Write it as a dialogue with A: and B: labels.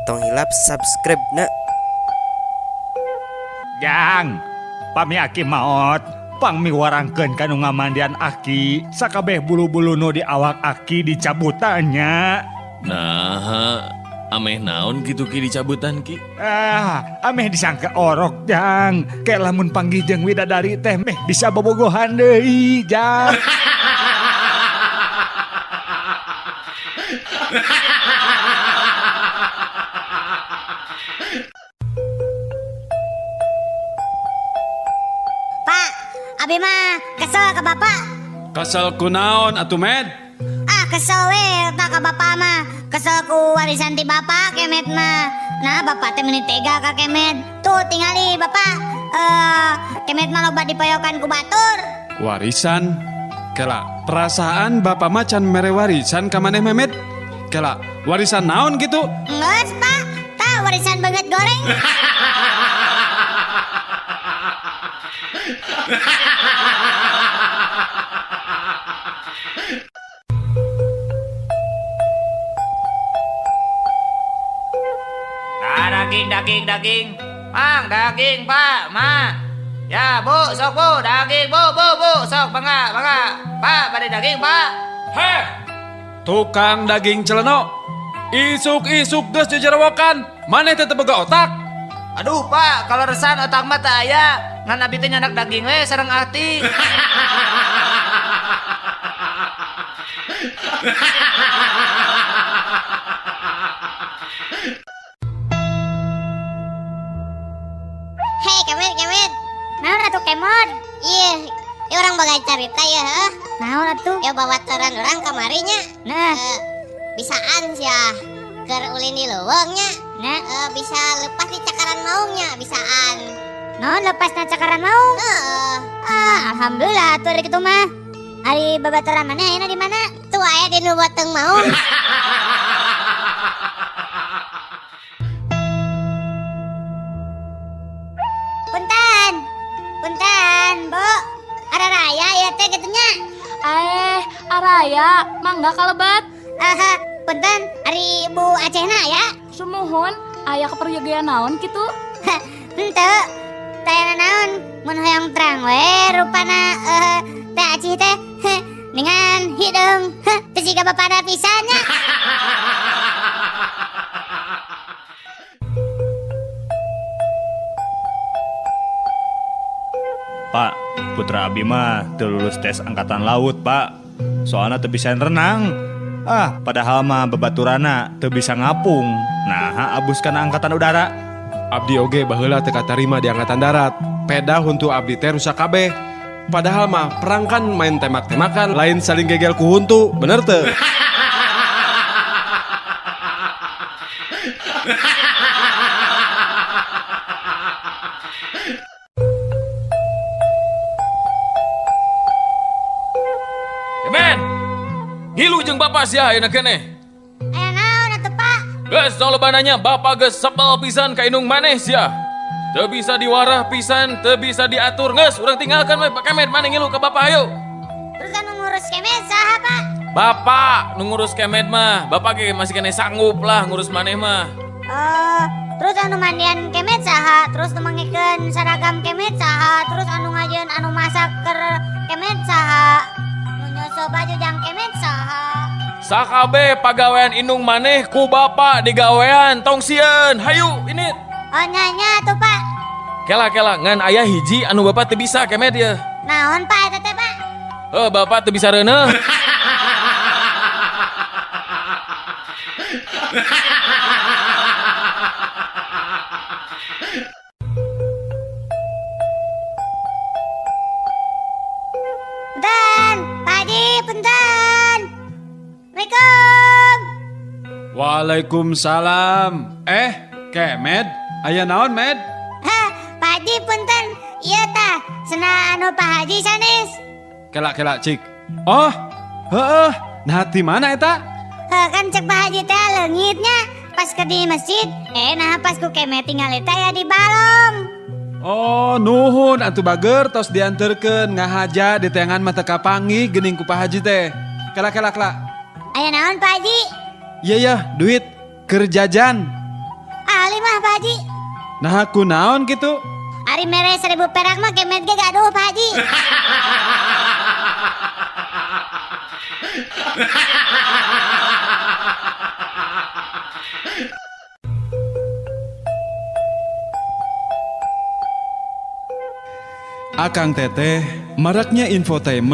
A: Tong hilap subscribe na.
B: Jang, pami aki maot, pang miwarangkeun ka nu ngamandian aki, sakabeh bulu-bulu nu di awak aki dicabutannya.
C: Nah, ameh naon gitu ki dicabutan ki?
B: Ah, ameh disangka orok, Jang. Kayak lamun panggih jeung widadari teh meh bisa bobogohan deui, Jang.
D: Pak, abi mah kesel ke bapak.
E: Kesel kunaon atuh Med?
D: Ah, kesel we tak ke bapak mah. Kesel ku warisan ti bapak kemet mah. Nah, bapak teh meni tega ka kemet. Tuh tingali bapak. Kemet mah loba dipayokan ku batur.
E: Warisan? Kela, perasaan bapak mah can mere warisan ka maneh Memet? Kela, warisan naon gitu?
D: Geus, Pak. Tah warisan banget goreng.
F: Nah, daging, daging, daging. Mang, daging, Pak, Ma. Ya, Bu, sok Bu, daging, Bu, Bu, Bu, sok bangga, bangga. Pak, pada daging, Pak.
E: Heh, tukang daging celeno. Isuk-isuk geus jejerawokan. Maneh teh teu boga otak.
F: Aduh, Pak, kalau resan otak mah teu aya. Ngan abi teh nyanak daging we sareng ati.
D: Hei, kemet, kemet. Naon atuh kemod? Iya, ieu urang boga carita ya, heuh. Naon atuh? Ya babaturan urang kamari nya. Nah, bisaan sia keur ulin di leuweung nya. Nah, bisa lepas di cakaran maung nya, bisaan. Naon lepas na cakaran maung? Heeh. Ah, alhamdulillah atuh ari kitu mah. Ari babaturan maneh ayeuna di mana? Tuh aya di nu boteng maung. Punten. Punten, Bu. Araraya ya teh kitu nya.
G: Araya, mangga kalebat.
D: Aha, punten, ari Bu Acehna ya.
G: Sumuhun, aya keperyogian naon kitu?
D: Henteu. Tayana naon, mun hoyong terang we rupana teh Aceh teh. Dengan hideung, teu siga bapana pisan nya.
B: Pak, putra abi mah teu lulus tes angkatan laut, Pak. Soalna teu bisa renang. Ah, padahal mah babaturana teu bisa ngapung. Nah, abus kana angkatan udara.
E: Abdi oge baheula teu katarima di angkatan darat. Peda huntu abdi teh rusak kabeh. Padahal mah perang kan main tembak-tembakan, lain saling gegel ku huntu, bener teu?
C: Kemen, ngilu jeung bapak sia ayeuna keneh.
D: Aya naon atuh, Pak?
C: Geus tong loba nanya, bapak geus sebel pisan ka indung maneh sia. Teu bisa diwarah pisan, teu bisa diatur. Geus, urang tinggalkan we Pak Kemet, maneh ngilu ka bapak ayo.
D: Terus anu ngurus Kemet saha, Pak?
C: Bapak nu ngurus Kemet mah, bapak ge masih keneh sanggup lah ngurus maneh mah.
D: Oh, terus anu mandian Kemet saha? Terus nu manggikeun seragam Kemet saha? Terus anu ngajieun anu masak keur Kemet saha? Nu nyoso baju jang Kemet saha?
C: Sakabeh pagawean indung maneh ku bapak digawean tong sieun. Hayu ini.
D: Oh nya tuh Pak.
C: Kela kela ngan aya hiji anu bapak teu bisa Kemet ye.
D: Naon Pak eta teh Pak?
C: Heuh, bapak teu bisa reuneuh.
D: Punten, Pak Haji, punten. Assalamualaikum.
E: Waalaikumsalam. Kemet, aya naon, Med?
D: Hah, Pak Haji, punten. Iya tah, sena anu Pak Haji sanes.
E: Kela kela cik. Oh, heeh. Nah, di mana eta?
D: Heh, kan cek Pak Haji teh leungitnya pas ke di masjid. Nah pas ku Kemet tinggal eta ya di balong.
E: Oh, nuhun atuh bager tos dianterkeun ngahaja di tengan mata kapangi geuning ku Pak Haji teh. Kela kela kela.
D: Aya naon Pak Haji?
E: Iya ya, duit keur jajan.
D: kamari mah Pak Haji.
A: Nah ku naon gitu?
D: Ari mere 1000 perak mah kemet ge gaduh Pak Haji.
A: Akang Teteh maraknya infotainment.